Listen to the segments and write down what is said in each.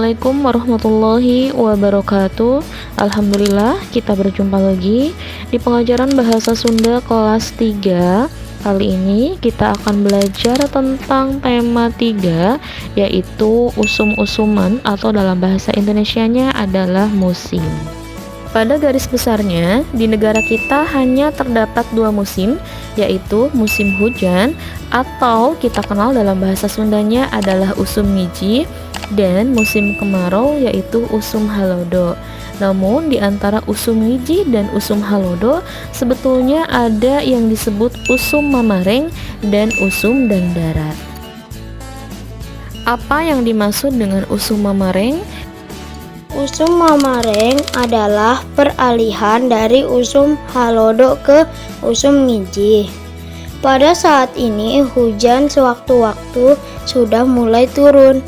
Assalamualaikum warahmatullahi wabarakatuh. Alhamdulillah, kita berjumpa lagi di pengajaran bahasa Sunda kelas 3. Kali ini kita akan belajar tentang tema 3, yaitu usum-usuman atau dalam bahasa Indonesianya adalah musim. Pada garis besarnya, di negara kita hanya terdapat dua musim, yaitu musim hujan atau kita kenal dalam bahasa Sundanya adalah usum ngijih dan musim kemarau, yaitu usum halodo. Namun, di antara usum ngijih dan usum halodo sebetulnya ada yang disebut usum mamareng dan usum dangdarat. Apa yang dimaksud dengan usum mamareng? Usum mamareng adalah peralihan dari usum halodo ke usum ngijih. Pada saat ini hujan sewaktu-waktu sudah mulai turun.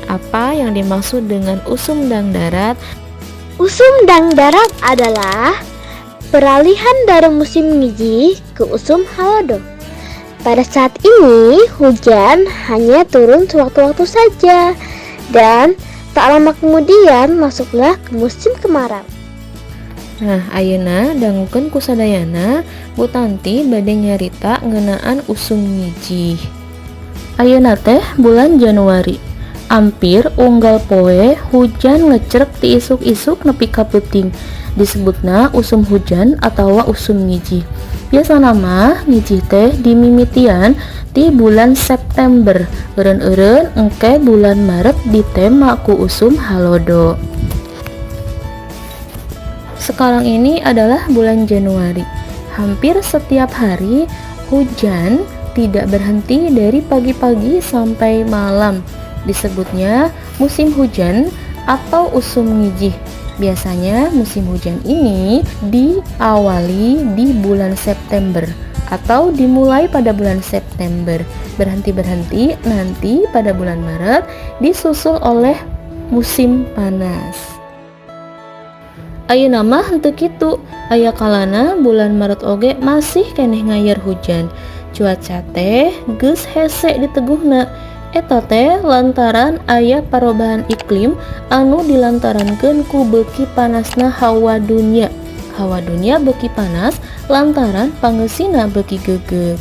Apa yang dimaksud dengan usum dangdarat? Usum dangdarat adalah peralihan dari musim ngijih ke usum halodo. Pada saat ini hujan hanya turun sewaktu-waktu saja dan tak lama kemudian masuklah ke musim kemarau. Nah, ayeuna dangukeun ku sadayana, Bu Tanti bade nyarita ngeunaan usum ngijih. Ayeuna teh bulan Januari. Ampir unggal poe hujan ngecrek ti isuk-isuk nepi ka peuting. Disebutna usum hujan atawa usum ngijih. Biasana mah ngijih teh dimimitian ti bulan September. Eureun-eureun engke bulan Maret ditema ku usum halodo. Sekarang ini adalah bulan Januari. Hampir setiap hari hujan tidak berhenti dari pagi-pagi sampai malam. Disebutnya musim hujan atau usum ngijih. Biasanya musim hujan ini diawali di bulan September atau dimulai pada bulan September. Berhenti-berhenti nanti pada bulan Maret, disusul oleh musim panas. Ayeuna mah henteu kitu. Aya kalana bulan Maret oge masih keneh ngayer hujan. Cuaca teh geus hese diteguhna. Eta teh lantaran aya parobahan iklim anu dilantarankeun ku beuki panasna hawa dunya. Hawa dunia beuki panas lantaran pangeusina beuki geugeuh.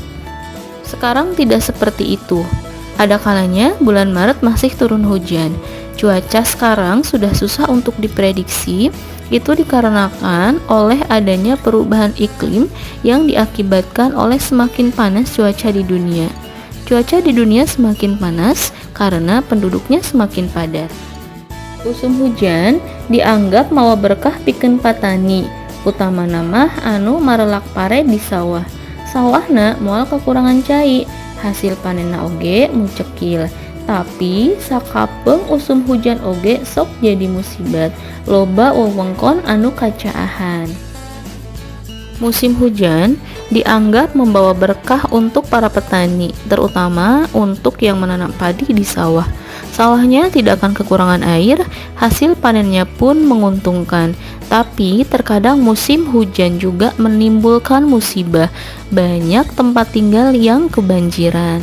Sekarang tidak seperti itu. Ada kalanya bulan Maret masih turun hujan. Cuaca sekarang sudah susah untuk diprediksi. Itu dikarenakan oleh adanya perubahan iklim yang diakibatkan oleh semakin panas cuaca di dunia. Cuaca di dunia semakin panas karena penduduknya semakin padat. Usum hujan dianggap mawa berkah pikeun patani, utamana mah anu marelak pare di sawah. Sawahna moal kekurangan cai, hasil panenna oge mucekil. Tapi sakapeung usum hujan oge sok jadi musibat, loba wewengkon anu kacaahan. Musim hujan dianggap membawa berkah untuk para petani, terutama untuk yang menanam padi di sawah. Sawahnya tidak akan kekurangan air, hasil panennya pun menguntungkan. Tapi terkadang musim hujan juga menimbulkan musibah. Banyak tempat tinggal yang kebanjiran.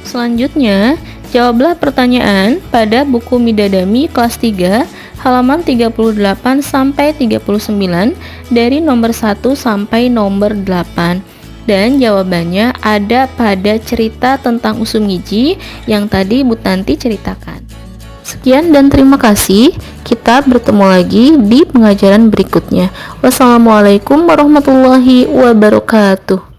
Selanjutnya, jawablah pertanyaan pada buku Midadami kelas 3 halaman 38 sampai 39 dari nomor 1 sampai nomor 8, dan jawabannya ada pada cerita tentang usum ngijih yang tadi Bu Tanti ceritakan. Sekian dan terima kasih. Kita bertemu lagi di pengajaran berikutnya. Wassalamualaikum warahmatullahi wabarakatuh.